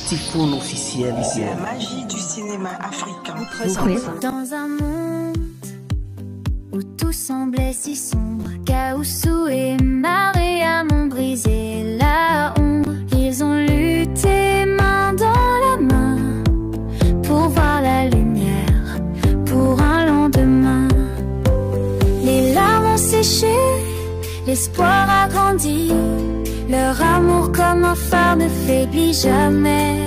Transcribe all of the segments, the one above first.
Tifoun officiel. La magie du cinéma africain. Dans un monde où tout semblait si sombre, Gaoussou et Mariam ont brisé la ombre. Ils ont lutté main dans la main pour voir la lumière, pour un lendemain. Les larmes ont séché, l'espoir a grandi. Leur amour comme un phare ne faiblit jamais.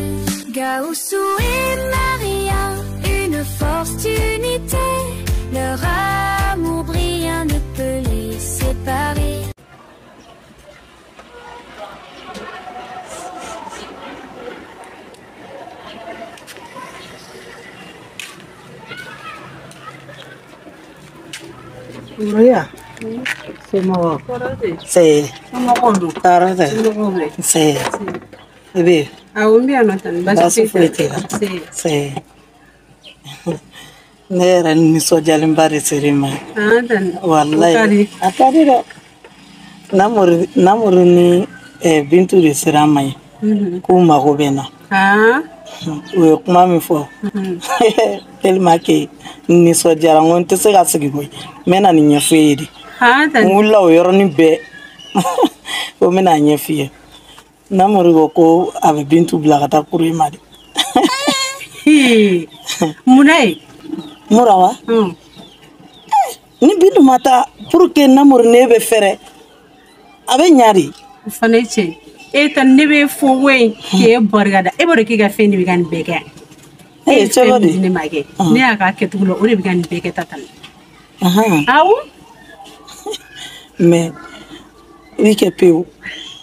Gaoussou et Maria, une force d'unité. Leur amour brillant ne peut les séparer. Maria, c'est moi. C'est. C'est. Bébé. C'est. Ne yɛrɛ nisɔndiyalenba de sera i ma. Walayi a ka di dɛ. Namori ni Bintu de sera an ma yen k'u mago bɛ n na. U ye kuma min fɔ tellement que n nisɔndiyara, n ko n tɛ se ka sigi koyi, n bɛ na nin ɲɛfɔ e ye de. N wulila o yɔrɔnin bɛɛ ko n bɛna ɲɛf'i ye. Namori ko ko a bɛ Bintu bila ka taa kuru i ma de. Munna ye? Mura wa? Ni Bintu ma taa pour que Namori ne bɛ fɛrɛ, a bɛ ɲa de. O fana ye tiɲɛ ye. E ta ne bɛ fo koyi k'e barika da. E b'a dɔn k'e ka fɛn de bɛ ka nin bɛɛ kɛ. E ye fɛn min di ne ma kɛ, ne y'a k'a kɛcogo la, o de bɛ ka nin bɛɛ kɛ ta tan. Awɔ. Mais i kɛ pewu,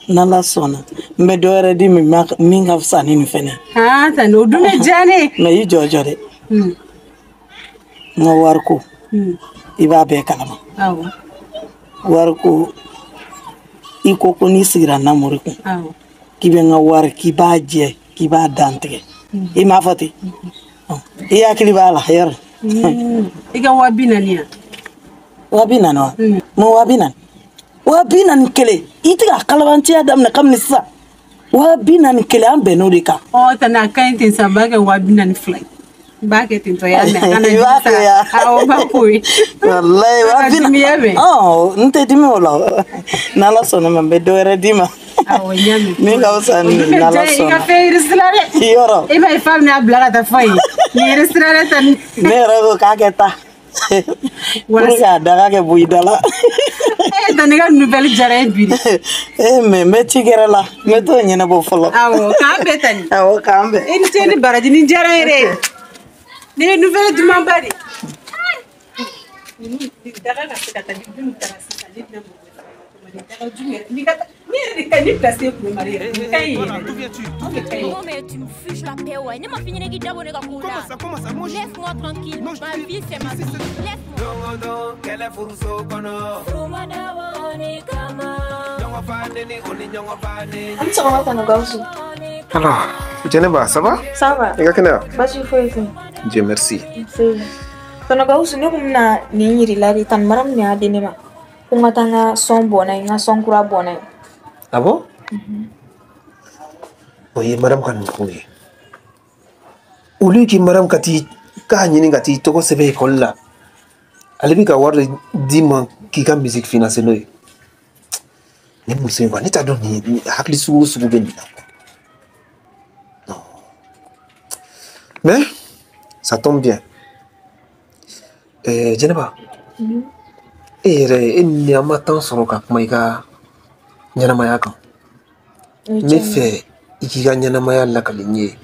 n'Ala sɔnna n bɛ dɔ wɛrɛ di min ka fisa ni nin fɛnɛ. Aa tani o dun bɛ diya ne ye. Mais i jɔ jɔ dɛ. N ka wariko, i b'a bɛɛ kalama. Awɔ. Wariko, i ko ko n'i sigira Namori kun, k'i bɛ n ka wari k'i b'a jɛ k'i b'a dantigɛ. I m'a fɔ ten? I hakili b'a la yɔrɔ? I ka 200,000 yan. 200,000 wa? Mun 200,000? 241, i tɛ ka kalabantiya daminɛ kabini sisan. 241, an bɛnn'o de kan. Ɔ tani a ka ɲi ten sa, n b'a kɛ 242 ye. N b'a kɛ ten tɔ y'a mɛn. I b'a kɛ ya. Awɔ, n b'a k'o ye. Walayi 200,000. Ɔ n tɛ dimi o la. N'Ala sɔnna ma n bɛ dɔ wɛrɛ d'i ma. Awɔ, n y'a mɛn. Min ka fisa ni nin ye, n'Ala sɔnna. I ka fɛn yirisira dɛ. Yɔrɔ. E b'a ye f'a bɛna bila ka taa fɔ yen. Nin yirisira dɛ tani. Ne yɛrɛ ko k'a kɛ taa. Pour que a daga kɛ bɔ i da la. E tani ka nouvelle diyara n ye bi de. Eh mais n bɛ ci kɛrɛ la, n bɛ t'o ɲɛnabɔ fɔlɔ. Awɔ, k'an bɛn tani. Awɔ, k'an bɛn. I ni ce ni baraji, nin diyara n ye dɛ. Nin ye nouvelle dumanba de. Daga ka se ka taa ni dun taara sisan, ne bɛna mɔgɔ wɛrɛ daga jumɛn ni ka ne yɛrɛ de ka ni place kun bɛ mari yɛrɛ. Nin ka ɲi yɛrɛ. O de ka ɲi. Non mais tu me fiches la paix, ouais. Ne m'a fini de d'abonner ka ko la. Comment ça, moi, laisse-moi tranquille. Non, je ma vie c'est ma vie. Laisse-moi. Alors, Djeneba, ça va? Ça va. I ka kɛnɛya? Baasi foyi tɛ. Dieu merci. Nse. Tonton Gawusu, ne kun bɛna nin yir'i la de, tani Mariam de y'a di ne ma. Ko n ka taa n ka son bɔ n'a ye, n ka son kura bɔ n'a ye. Ah bon? O ye Mariam ka nin ko ye. Au lieu que Mariam ka t'i k'a ɲini ka t'i tɔgɔ sɛbɛn école la, ale bɛ ka wari de d'i ma k'i ka musique financer n'o ye. Nin muso in quoi, ne t'a dɔn nin hakili sugu o sugu bɛ nin na. Non. Mais ça tombe bien. Djeneba, e yɛrɛ e ni an ma temps sɔrɔ ka kuma i ka ɲɛnamaya kan. N bɛ fɛ i k'i ka ɲɛnamaya lakali n ye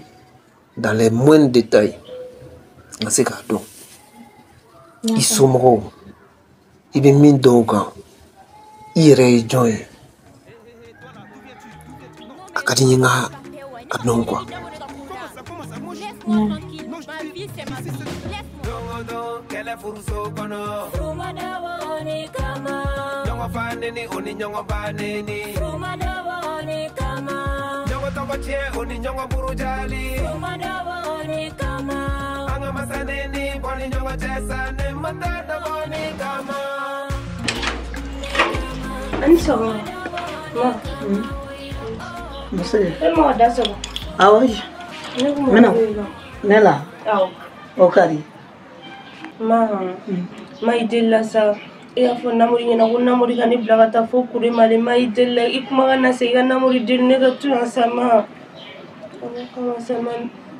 dans les moindres détails, n ka se k'a dɔn. I somɔgɔw, i bɛ min dɔn o kan, i yɛrɛ ye jɔn ye. A ka di n ye n ka a dɔn quoi. Ani sɔgɔma. Ma. Nse. E mɔgɔ da sɔgɔ. Awɔ. Mena ne la awɔ o ka di ma ma i delila sa e y'a fɔ Namori ɲɛna ko Namori ka ne bila ka taa fo Kuremale ma i delila i kumakan na se i ka Namori deli ne ka to yan sa ma ala kama sa ma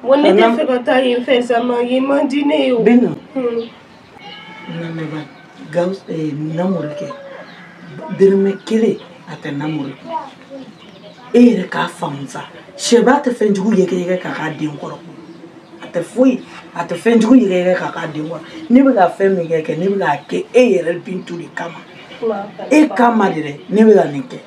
wa ne tɛ fɛ ka taa yen fɛ sa ma yen man di ne ye o Bintu namɛba Gawusu Namori kɛ dɛrɛmɛ kelen a tɛ Namori kun e yɛrɛ k'a faamu sa sɛba tɛ fɛn jugu yɛgɛyɛgɛ k'a k'a den kɔrɔ a tɛ foyi a tɛ fɛn jugu yɛgɛyɛgɛ k'a k'a den kɔrɔ ne bɛ ka fɛn min kɛ ne bɛ k'a kɛ e yɛrɛ Bintu de kama e kama de dɛ ne bɛ ka nin kɛ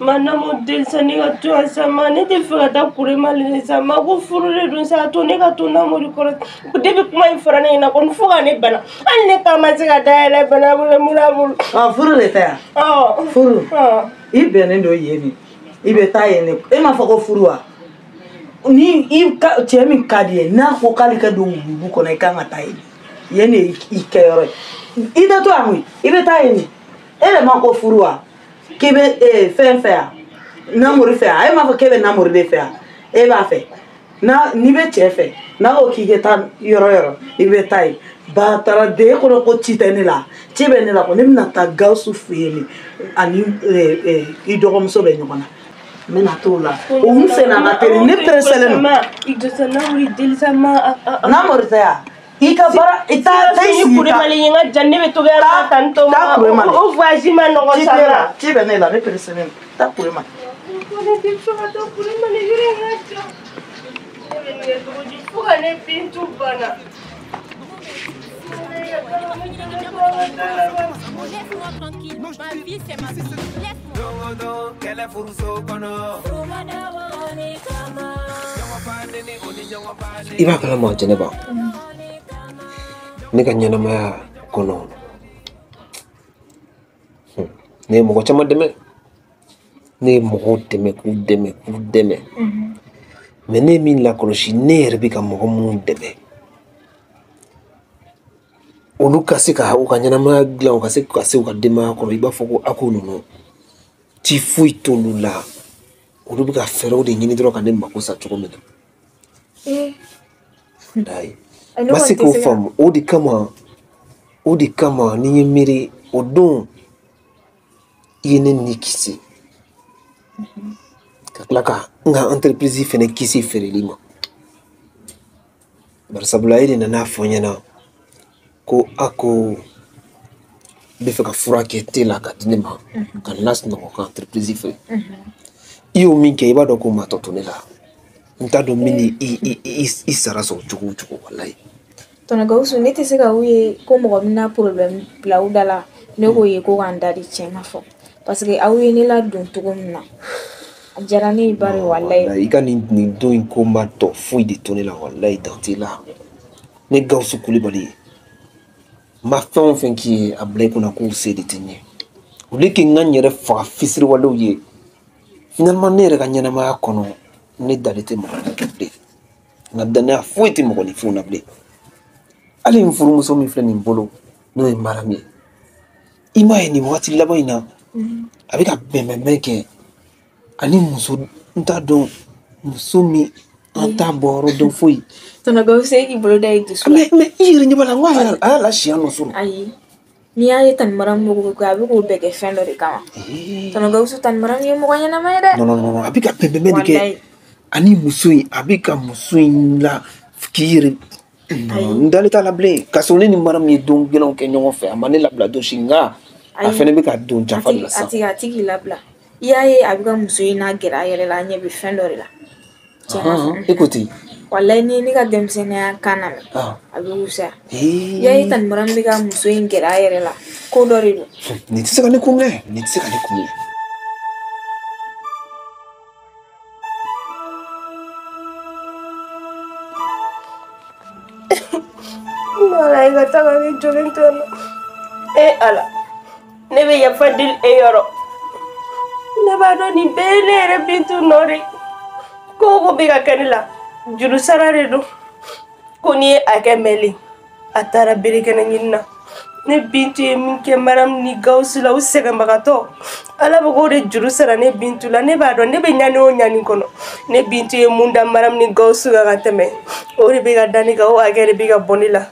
ma Namo deli sa ne ka to yan sa ma ne tɛ fɛ ka taa Kuremale sa ma ko furu de don sa a to ne ka to Namori kɔrɔ depuis kuma in fɔra ne ɲɛna kɔni fo ka ne bana hali ne kan ma se ka dayɛlɛ bana bolo mun na bolo furu de tɛ yan furu i bɛnnen don yen de i bɛ taa yen de e m'a fɔ ko furu wa ni i ka cɛ min ka di ye n'a ko k'ale ka don wuluwulu kɔnɔ i kan ka taa yen yen de i kɛyɔrɔ ye i tɛ to yan koyi i bɛ taa yen de e de ma ko furu wa k'i bɛ fɛn fɛ yan Namori fɛ yan e m'a fɔ k'e bɛ Namori de fɛ yan e b'a fɛ n'a n'i bɛ cɛ fɛ n'a ko k'i ka taa yɔrɔ yɔrɔ i bɛ taa yen ba taara den e kɔnɔ ko ci tɛ ne la ci bɛ ne la ko ne bɛna taa Gawusu fɛ yen de ani i dɔgɔmuso bɛ ɲɔgɔn na n bɛna t'o la o n senna ka teli ne pereselen don Namori tɛ yan i ka baara i taa i sigi Kuremale yen ka jan ne bɛ togoya la tan tɔ ma o voyage ma nɔgɔn sa ma ci bɛ ne la ne pereselen don taa Kuremale ne tɛ fɛ ka taa Kuremale yɔrɔ in ka jan ne bɛ nin kɛ cogo di fo ka ne Bintu bana. Laisse-moi tranquille, ma vie c'est ma vie. Laisse-moi. I b'a kalama Jɛnɛba ne ka ɲɛnamaya kɔnɔ ne ye mɔgɔ caman dɛmɛ ne ye mɔgɔw dɛmɛ k'u dɛmɛ k'u dɛmɛ mais ne ye min lakɔlɔsi ne yɛrɛ bɛ ka mɔgɔ minnu dɛmɛ olu ka se ka u ka ɲɛnamaya dilan u ka se ka se u ka denbaya kɔrɔ i b'a fɔ ko ako ninnu ci foyi t'olu la olu bɛ ka fɛɛrɛw de ɲini dɔrɔn ka ne mako sa cogo min na. Ayi ma se k'o faamu o de kama ni n ye miiri o don i ye ne ni kisi ka tila ka n ka entreprise fɛnɛ kisi feereli ma bari sabula e de nana fɔ n ɲɛna ko a ko bɛ fɛ ka fura kɛ te la ka di ne ma ka n lasunɔgɔ ka entreprise feere i y'o min kɛ i b'a dɔn k'o ma tɔ to ne la n t'a dɔn min ni i sara sɔrɔ cogo o cogo walayi. Tɔnɔ Gawusu ne tɛ se ka u ye ko mɔgɔ bɛna problème bila u da la ne k'o ye ko k'an da di tiɲɛ ka fɔ parce que aw ye ne ladon cogo min na a diyara ne ye bari walayi. I ka nin don in ko ma tɔ foyi de to ne la walayi dan t'i la ne Gawusu Kulibali ye n ma fɛn o fɛn k'i ye a bila i kunna k'u se de tɛ n ye au lieu que n ka n yɛrɛ faga fisiriwalew ye finalement ne yɛrɛ ka ɲɛnamaya kɔnɔ ne dalen tɛ mɔgɔ la bilen nka danaya foyi tɛ mɔgɔninfinw na bilen hali n furumuso min filɛ nin bolo n'o ye Mariam ye i m'a ye nin wagati laban in na a bɛ ka bɛnbɛnbɛn kɛ ani muso n t'a dɔn muso min an t'a bɔ yɔrɔ dɔn foyi. Tɔnɔ Gawusu e k'i bolo da i dusu la. Mais i yɛrɛ ɲɛ b'a la n ko a y'a la siɲɛ nɔ sɔrɔ. Ayi n'i y'a ye Tani Mariam ko a bɛ k'o bɛɛ kɛ fɛn dɔ de kama. Tɔnɔ Gawusu Tani Mariam ye mɔgɔ ɲɛnama ye dɛ. Non non non a bɛ ka bɛnbɛnbɛn de kɛ ani muso in a bɛ ka muso in la k'i yɛrɛ n dalen t'a la bilen k'a sɔrɔ ne ni Mariam ye don gɛlɛnw kɛ ɲɔgɔn fɛ a ma ne labila don si nka a fɛnɛ bɛ ka don janfa de la sisan. A ti k'i labila i y'a ye a bɛ ka muso in n'a gɛrɛ a yɛrɛ la a ɲɛ bɛ fɛn dɔ de la. E ko ten. Walayi ni ne ka denmisɛnninya kan lamɛn a bɛ wusaya. I y'a ye Tani Mariam bɛ ka muso in gɛrɛ a yɛrɛ la ko dɔ de don. Nin tɛ se ka ne kun minɛ nin tɛ se ka ne kun minɛ. Wala i ka taga ne jɔlen to yan nɔ. E Ala ne bɛ yafa deli e yɔrɔ ne b'a dɔn nin bɛɛ ye ne yɛrɛ Bintu nɔ de ko o ko bɛ ka kɛ ne la juru sara de don ko n'i ye a kɛ mɛlen a taara berekɛnɛ ɲini na Ne Bintu ye min kɛ Mariam ni Gawusu la u sɛgɛnbagatɔ Ala bɛ k'o de juru sara ne Bintu la. Ne b'a dɔn ne bɛ ɲani o ɲani kɔnɔ, ne Bintu ye mun da Mariam ni Gawusu kan ka tɛmɛ, o de bɛ ka da ne kan, o hakɛ de bɛ ka bɔ ne la.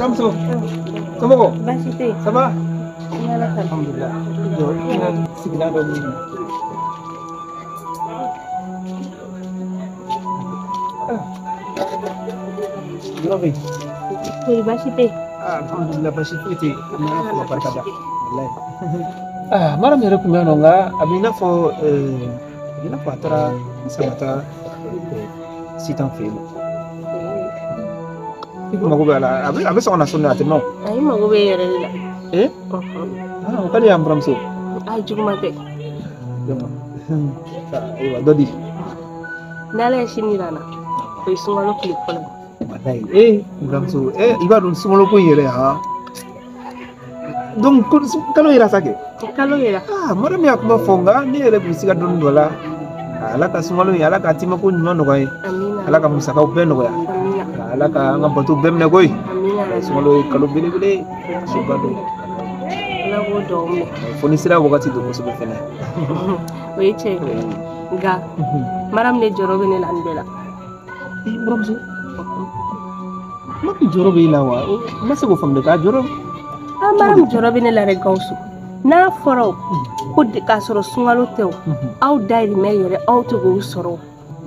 Ramso, somɔgɔw? Baasi tɛ yen. Ça va? Alhamdulillah. Sigilan dɔ ɲini. Yɔrɔ bɛ yen. Kori baasi tɛ yen. Alhamdulillah, baasi foyi tɛ yen. An bɛ Ala fo ka barika da. Walayi. Mariam yɛrɛ tun bɛ yan nɔ, nka a bɛ i n'a fɔ a taara sisan ka taa Sitan fɛ yen nɔ. I mago bɛ a la, a bɛ sɔn ka na sɔnni, a tɛ mɛn o. A i mago bɛ e yɛrɛ de la. Ee? O ka di yan buramuso. A juguman tɛ. Ayiwa, dɔ di. N'Ala ye sini yira n na, o ye sunkalo tile fɔlɔ ye. Walayi, ee buramuso, i b'a dɔn sunkalo ko in yɛrɛ han. Donc kalo yera sa kɛ? Kalo yera. Mariam y'a kuma fɔ, nka ne yɛrɛ kun siga dɔɔni dɔ la. Ala ka sunkalo in, Ala ka timako ɲuman nɔgɔya ye. Ala ka musakaw bɛɛ nɔgɔya. Ala ka an ka bato bɛɛ minɛ koyi. Sunkalo ye kalo belebele ye, soba don. Ala k'o duwawu minɛ. Fo ni sira wagati don kosɛbɛ fɛnɛ. O ye tiɲɛ ye. Nka Mariam de jɔrɔ bɛ ne la nin bɛɛ la. Buramuso, Mariam jɔrɔ bɛ e la wa? N ma se k'o faamu dɛ, k'a jɔrɔ. Mariam jɔrɔ bɛ ne la dɛ Gawusu. N'a fɔra o ko k'a sɔrɔ sunkalo tɛ o, aw dayirimɛ yɛrɛ aw tɛ k'o sɔrɔ.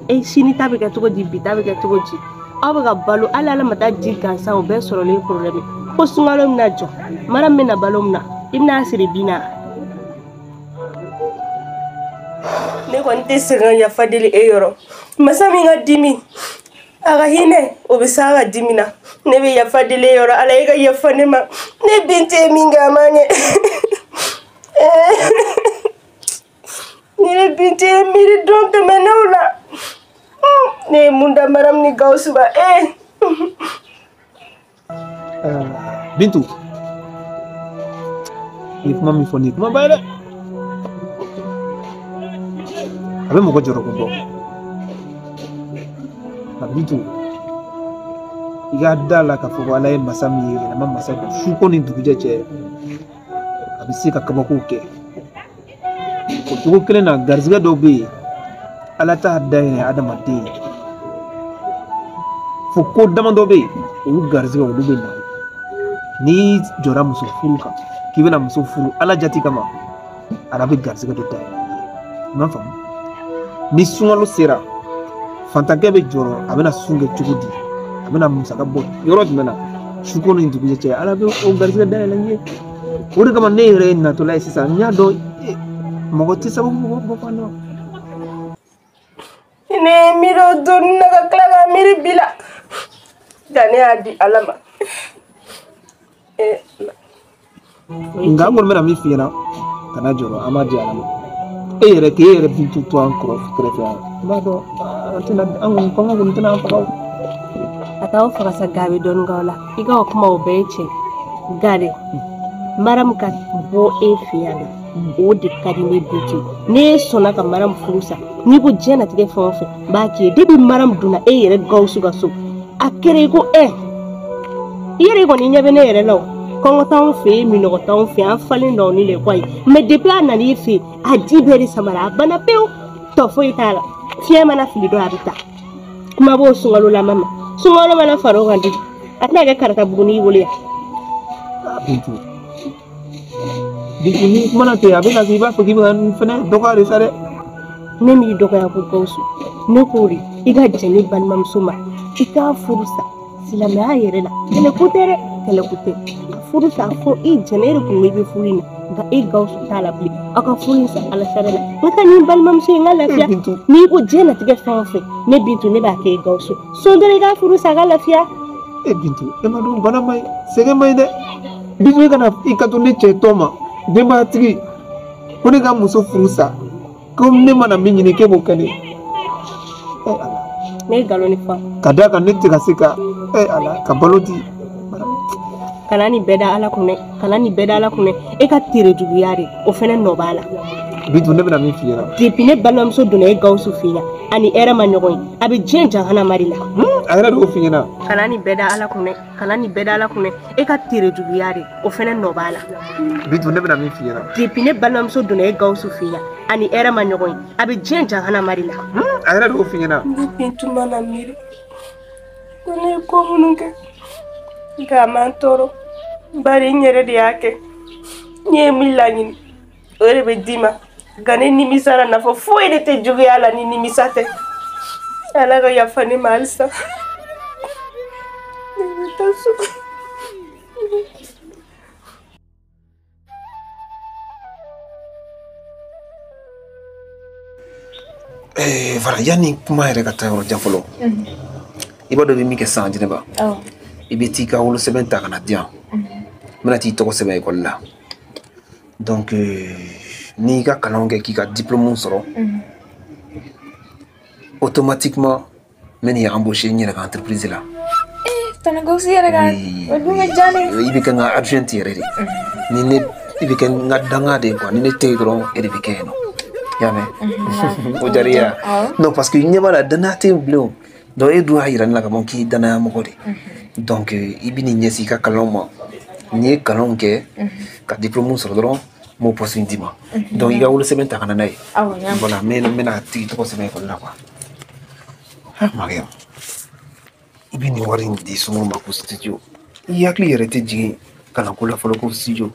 E sini ta bɛ kɛ cogo di, bi ta bɛ kɛ cogo di? Aw bɛ ka balo, hali Ala ma taa ji gansan o bɛɛ sɔrɔlen problème. Ko sunkalo bɛna jɔ, Mariam bɛna balo min na, i bɛna siri bin na. Ne kɔni tɛ segin ka yafa deli e yɔrɔ. Masa min ka dimi, a ka hinɛ o bɛ s'a ka dimi na. Ne bɛ yafa deli e yɔrɔ, Ala e ka yafa ne ma. Ne Bintu ye min kɛ a ma ɲɛ. Ni ne Bintu ye miiri don tɛmɛnenw la. Ne ye mun da Mariam ni Gawusu kan? Bintu, i ye kuma min fɔ nin ye kumaba ye dɛ. A bɛ mɔgɔ jɔrɔ ko bɔ. Nka Bintu, i ka da la k'a fɔ ko Ala ye masa min ye, yɛlɛma masa don su ko ni dugujɛ cɛ, a bɛ se ka kabakow kɛ. O cogo kelen na, garizigɛ dɔw bɛ yen, Ala t'a dayɛlɛ adamaden ye. Fo ko damadɔ bɛ yen, olu garizigɛ olu bɛ na. N'i jɔra muso furu kan, k'i bɛna muso furu Ala jati kama, Ala bɛ garizigɛ dɔ dayɛlɛ i ye. I m'a faamu? Ni sunkalo sera, fantankɛ bɛ jɔrɔ, a bɛna sun kɛ cogo di? A bɛna musaka bɔ yɔrɔ jumɛn na? Su ko ni dugujɛ cɛ, Ala bɛ o garizigɛ dayɛlɛ i ye. O de kama ne yɛrɛ ye natɔla ye sisan, n y'a dɔn mɔgɔ tɛ sababu bɔ fan dɔn. Ne ye miiri o donni na ka tila ka miiri bi la. Nka ne y'a di Ala ma. Nka n kɔni bɛna min f'i ɲɛna, kana jɔrɔ, an b'a di Ala ma. E yɛrɛ k'e yɛrɛ Bintu to an kɛrɛfɛ yan, n b'a dɔn an tɛna, an kɔni kɔngɔ kɔni tɛna an faga o. A t'aw faga sa, ga bɛ dɔɔnin k'aw la. I ka o kuma o bɛɛ ye tiɲɛ. Nka dɛ, Mariam ka bɔ e fɛ yan dɛ, o de ka di ne Bintu ye. N'e sɔnna ka Mariam furu sa, n'i ko diɲɛlatigɛ fɛn o fɛn, n b'a k'i ye. Depuis Mariam donna e yɛrɛ Gawusu ka so, a kɛra i ko i yɛrɛ kɔni ɲɛ bɛ ne yɛrɛ la o. Kɔngɔ t'anw fɛ yen, minɔgɔ t'anw fɛ yen, an falen dɔw ni le kɔ ye. Mais depuis a nana i fɛ yen, a ji bɛɛ de samara, a banna pewu, tɔ foyi t'a la. Fiɲɛ mana fili dɔrɔn a bɛ taa. Kuma b'o sunkalolama ma. Sunkalo mana fara o kan de, a tɛna kɛ karata buguni y'i bolo yan. Bintu, Bintu, ni kumana ten a bɛ na i b'a fɔ k'i bɛ ka n fɛnɛ dɔgɔya de sa dɛ. Ne m'i dɔgɔya ko Gawusu, ne k'o de i ka jɛn ne balimamuso ma, i k'a furu sa silamɛya yɛrɛ la. Kɛlɛ ko tɛ dɛ, kɛlɛ ko tɛ. A furu sa fo i jɛn, e de kun ko i bɛ furu in na, nka e Gawusu t'a la bilen. Aw ka furu in sa Ala sariya la. N ka taa ni n balimamuso ye, n ka lafiya. N'i ko diɲɛlatigɛ fɛn o fɛn, ne Bintu ne b'a kɛ e Gawusu. Sɔn dɔrɔn i k'a furu sa a ka lafiya. E Bintu, e ma dɔn bana man ɲi, sɛgɛn man ɲi dɛ. Bintu, e kana i ka to ne cɛ tɔ ma, denbayatigi, ko ne ka muso furu sa, ko ne mana min ɲini k'e b'o kɛ ne ye. Ne ye nkalon de fɔ. Ka d'a kan ne tɛ ka se ka ala ka balo di. Kana nin bɛɛ da Ala kun dɛ, kana nin bɛɛ da Ala kun dɛ. E ka tere juguya de, o fɛnɛ nɔ b'a la. Bintu, ne bɛna min f'i ɲɛna. Depuis ne balimamuso donna e Gawusu fɛ yen, ani hɛrɛ ma ɲɔgɔn ye, a bɛ diɲɛ jahanama de la. A yɛrɛ de y'o f'i ɲɛna. Kana nin bɛɛ da Ala kun dɛ, kana nin bɛɛ da Ala kun dɛ. E ka tere juguya de, o fɛnɛ nɔ b'a la. Bintu, ne bɛna min f'i ɲɛna. Depuis ne balimamuso donna e Gawusu fɛ yen, ani hɛrɛ ma ɲɔgɔn ye, a bɛ diɲɛ jahanama de la. A yɛrɛ de y'o f'i ɲɛna. Ne Bintu mana miiri ko ne ye ko minnu kɛ, nka a ma n tɔɔrɔ, bari n yɛrɛ de y'a kɛ. N ye min laɲini, o de bɛ d'i ma. Nka ne nimisara, nafa foyi de tɛ juguya la ni nimisa tɛ. Ala ka yafa ne ma halisa. Ne bɛ taa so. Voilà, yanni kuma yɛrɛ ka taa yɔrɔ jan fɔlɔ. I b'a dɔn i bɛ min kɛ sisan, Jɛnɛba. I bɛ t'i ka wolosɛbɛn ta ka na di yan. N bɛna t'i tɔgɔ sɛbɛn ekɔli la. Donc n'i ka kalanw kɛ k'i ka diplôme sɔrɔ, automatiquement n bɛ n'i embaucher n yɛrɛ ka entreprise la. Tɔnɔ Gawusu yɛrɛ ka o dun bɛ diya ne ye. I bɛ kɛ n ka adjointe yɛrɛ de. Ni ne i bɛ kɛ n ka danga de ye quoi, ni ne tɛ yen dɔrɔn e de bɛ kɛ yen nɔ. I y'a mɛn? O diyara i ye wa? Non, parce que ɲɛ b'a la danaya tɛ yen bilen o. Donc e dun y'a yira ne la ka ban k'i danaya mɔgɔ de. Donc i bɛ n'i ɲɛsin i ka kalanw ma. N'i ye kalanw kɛ ka diplôme sɔrɔ dɔrɔn, n b'o poste in d'i ma. Donc i ka wolosɛbɛn ta ka na n'a ye. Voilà, n bɛna tigi tɔgɔ sɛbɛn ekɔli la quoi. Ah Mariam, i bɛ nin wari in di somɔgɔw ma ko studio. I hakili yɛrɛ tɛ jigin kalanko la fɔlɔ ko studio.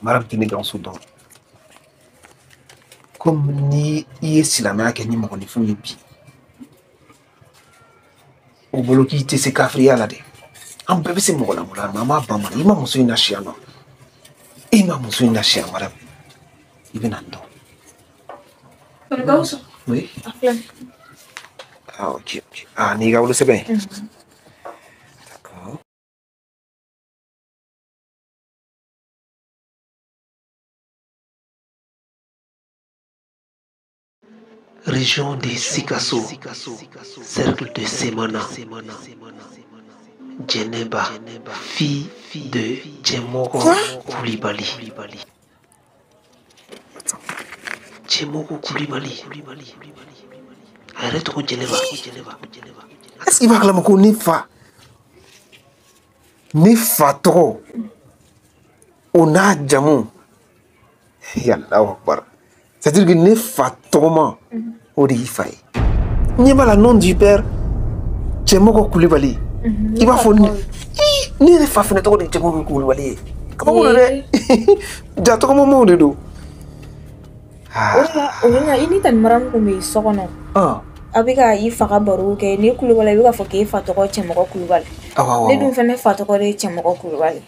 Mariam tɛ ne Gawusu dɔn. Comme ni i ye silamɛya kɛ ni mɔgɔninfinw ye bi, o bolo k'i tɛ se kafiriya la dɛ. An bɛɛ bɛ se mɔgɔ la, mais an b'a ban ma. I ma muso in lasi yan nɔ. I ma muso in lasi yan, Mariam. I bɛna n dɔn. Tɔnɔ Gawusu. Oui. A filɛ. Ah, ok, ok. Ah, n'i ka wolosɛbɛn ye. D'accord. Région de Sikasso, cercle de Semana, Djeneba, fille de Djemoko Koulibaly. Attends. Djemoko Koulibaly. Arrête ko Djeneba. Est-ce qu'il va clamer ko ne fa? Ne fa tɔgɔ o n'a jamu. Allahu Akbar. C'est-à-dire que ne fa tɔgɔma o de y'i fa ye. Ɲɛ b'a la nom du père Djemoko Koulibaly. I b'a fɔ ne yɛrɛ fa fɛnɛ tɔgɔ de ye Djemoko Koulibaly ye. Kabako don dɛ. Ja tɔgɔmamaw de don. O de la o bɛ na i ni tani Mariam kun bɛ so kɔnɔ. A bɛ ka i fa ka baro kɛ, ne Kulubali i bɛ k'a fɔ k'e fa tɔgɔ Cɛmɔgɔ Kulubali. Ne dun fɛnɛ fa tɔgɔ de ye Cɛmɔgɔ Kulubali.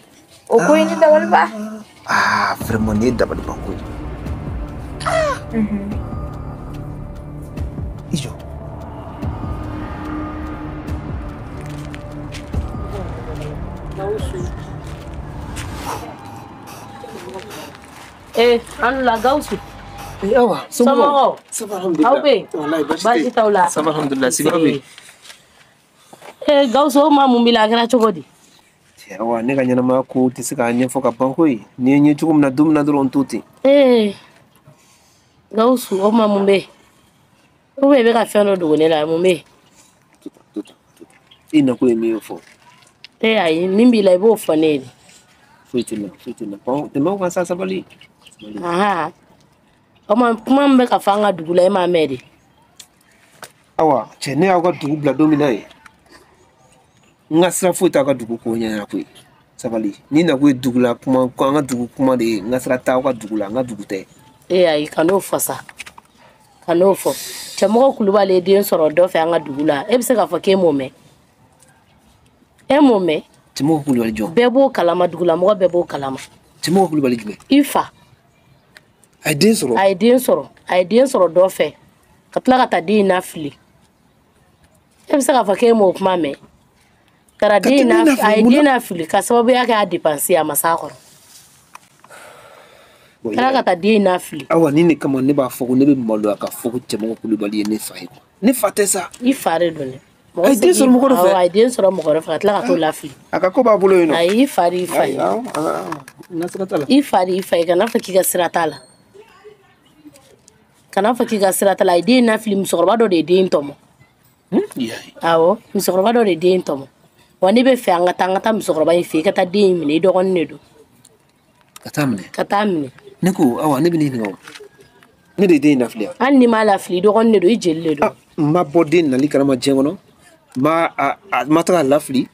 O ko ye ne dabaliba. Ah, vraiment nin ye dabaliban ko ye. I jɔ. An la Gawusu. Awa, somɔgɔw? Ça va, alhamdulillah. Aw bɛ yen? Wallahi, baasi t'aw la? Ça va, alhamdulillah. Siga bɛ yen. Gawusu, o maa mun b'i la, a kɛra cogo di? Awa, ne ka ɲɛnamaya ko tɛ se k'a ɲɛfɔ ka ban koyi. N'i ye n ye cogo min na don min na dɔrɔn n t'o ten. Gawusu, o maa mun bɛ yen? Ou bien i bɛ ka fɛn dɔ dogo ne la, mun bɛ yen? I nakun ye min ye fɔ. Ayi, min b'i la i b'o fɔ ne ye de. Foyi tɛ n na, foyi tɛ n na. Bon, tɛmɛ o kan sa, sabali. O ma kuma min bɛ ka fɔ an ka dugu la, e m'a mɛn de. Awa, cɛ, ne y'aw ka dugu bila don min na ye, n ka sira foyi t'aw ka dugu ko ɲɛna koyi. Sabali, n'i nakun ye dugu la kuma, ko an ka dugu kuma de ye, n ka sira t'aw ka dugu la, n ka dugu tɛ. Ayi, kan'o fɔ sa. Kan'o fɔ. Cɛmɔgɔ Kulubali ye den sɔrɔ dɔ fɛ an ka dugu la, e bɛ se k'a fɔ k'e m'o mɛn? E m'o mɛn? Cɛmɔgɔ Kulubali jɔn? Bɛɛ b'o kalama, dugulamɔgɔ bɛɛ b'o kalama. Cɛmɔgɔ Kulubali jumɛn? I fa. A ye den sɔrɔ? A ye den sɔrɔ. A ye den sɔrɔ dɔ fɛ. Ka tila ka taa den in lafili. E bɛ se k'a fɔ k'e m'o kuma mɛn? Taara den in a ye den lafili ka sababuya kɛ a dépense a ma s'a kɔrɔ. Kala ka taa den in lafili. Awa ni ne kama ne b'a fɔ ko ne bɛ maloya k'a fɔ ko Cɛmɔgɔ Kulubali ye ne fa ye. Ne fa tɛ sa. I fa de don dɛ. A ye den sɔrɔ mɔgɔ dɔ fɛ. Awɔ, a ye den sɔrɔ mɔgɔ wɛrɛ fɛ ka tila ka t'o lafili. A ka ko b'a bolo yen nɔ. Ayi, i fa de y'i fa ye. N ka sira t'a la. I fa de y'i fa ye, kana fɔ k'i ka sira t'a la. Kana fɔ k'i ka sira t'a la, a ye den in lafili, musokɔrɔba dɔ de ye den tɔmɔ. Awɔ, musokɔrɔba dɔ de ye den tɔmɔ. Wa ne bɛ fɛ an ka taa musokɔrɔba in fɛ yen, i ka taa den in minɛ, i dɔgɔnin de don. Ka taa minɛ. Ka taa minɛ. Ne ko awa ne bɛ n'i ɲininka o. Ne de ye den in lafili wa? Hali n'i m'a lafili, i dɔgɔnin de don, i jeli de don. N ma bɔ den nali kalama diɲɛ kɔnɔ. N ma taga a lafili,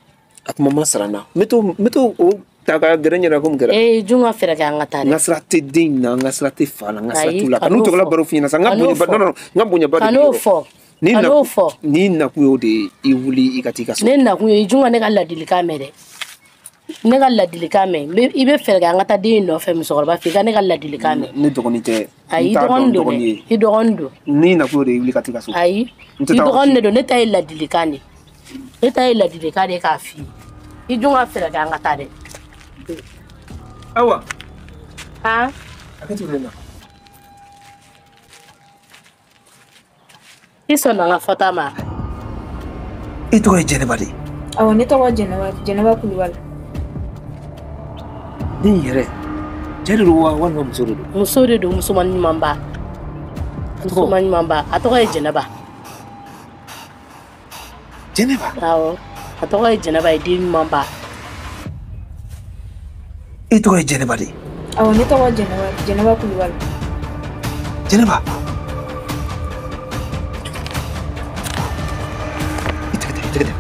a kuma ma sara n na. N bɛ t'o o ta ka gɛrɛ n yɛrɛ la komi kɛra. Ee jun ka fɛɛrɛ kɛ an ka taa dɛ. N ka sira tɛ den in na, n ka sira tɛ fa la, n ka sira t'u la. Ka n'u tɔgɔla baro f'i ɲɛna sa, n ka bonyaba non non, n ka bonyaba de b'i Kan'o fɔ. Kan'o fɔ. N'i nakun y'o de ye, i wuli i ka t'i ka so. Ne nakun ye i jun ka ne ka ladilikan mɛn dɛ. Ne ka ladilikan mɛn, i bɛ fɛɛrɛ kɛ an ka taa den in nɔfɛ musokɔrɔba fɛ, i ka ne ka ladilikan mɛn. Ne dɔgɔnin tɛ. Ayi, i dɔgɔnin don dɛ. I dɔgɔnin don. N'i nakun y'o de ye, i wuli ka t'i ka so. Ayi, i dɔgɔnin de don, ne ta ye ladilikan de ye. Ne ta ye ladilikan de ye k'a f'i ye. I jun ka fɛɛrɛ kɛ an ka taa dɛ. Awa. Han? A kɛ cogo di na? I sɔnna n ka fɔta ma? I tɔgɔ ye Jɛnɛba de ye? Awɔ, ne tɔgɔ ye Jɛnɛba, Jɛnɛba Kulubali. Den yɛrɛ, cɛ de don wa walima muso de don? Muso de don, musoman ɲumanba. Musoman ɲumanba. A tɔgɔ ye Jɛnɛba. Jɛnɛba? Awɔ, a tɔgɔ ye Jɛnɛba ye, den ɲumanba. I tɔgɔ ye Jɛnɛba de ye? Awɔ, ne tɔgɔ ye Jɛnɛba, Jɛnɛba Kulubali. Jɛnɛba? I tɛgɛ tɛ, i tɛgɛ tɛ.